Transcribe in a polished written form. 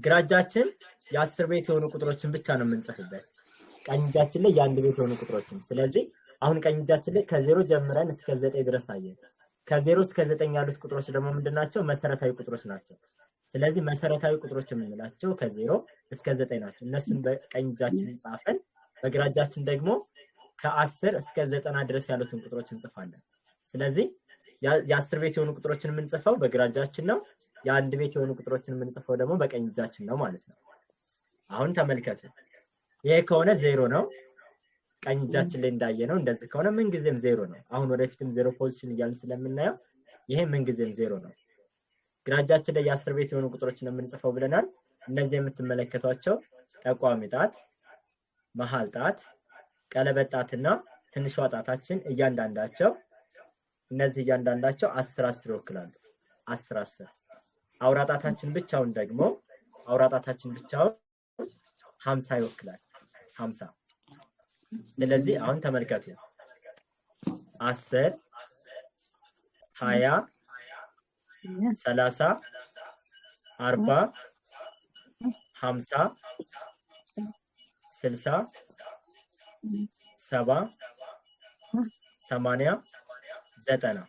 ግራ እጃችን የ10 ቤት የሆኑ ቁጥሮችን ብቻ ነው የምንጽፍበት። ቀኝ እጃችን ላይ የአንድ ቤት የሆኑ ቁጥሮችን። ስለዚህ አሁን ቀኝ እጃችን ላይ ከ0 ጀምረን እስከ 9 ድረስ አየን። ከ0 እስከ 9 ያሉት ቁጥሮች ደግሞ ምንድናቸው? መሰረታዊ ቁጥሮች ናቸው። ስለዚህ መሰረታዊ ቁጥሮች የምንላቸው ከ0 እስከ 9 ናቸው። እነሱን በቀኝ እጃችን ጻፈን። በግራ እጃችን ደግሞ ከ10 እስከ 90 ድረስ ያሉትን ቁጥሮች እንጽፋለን። ስለዚህ የ10 ቤት የሆኑ ቁጥሮችን የምንጽፈው በግራ እጃችን ነው። የአንድ ቤት የሆኑ ቁጥሮችን የምንጽፈው ደግሞ በቀኝ እጃችን ነው ማለት ነው። አሁን ተመልከቱ። ይሄ ከሆነ 0 ነው። ቀኝ እጃችን ላይ እንዳየነው እንደዚህ ከሆነ ምን ጊዜም 0 ነው። አሁን ወደፊትም 0 position እያልን ስለምናየው ይሄ ምን ጊዜም 0 ነው። ግራ እጃችን ላይ የ10 ቤት የሆኑ ቁጥሮችን የምንጽፈው ብለናል። እነዚህ የምትመለከቷቸው ጠቋሚ ጣት፣ መሃል ጣት፣ ቀለበት ጣትና ትንሿ ጣታችን እያንዳንዳቸው እነዚህ እያንዳንዳቸው 10 10 ይወክላሉ። 10 10። አውራ ጣታችን ብቻውን ደግሞ አውራ ጣታችን ብቻውን 50 ይወክላል። 50። ስለዚህ አሁን ተመልከቱ። 10፣ 20፣ 30፣ 40፣ 50፣ 60፣ 70፣ 80፣ 90።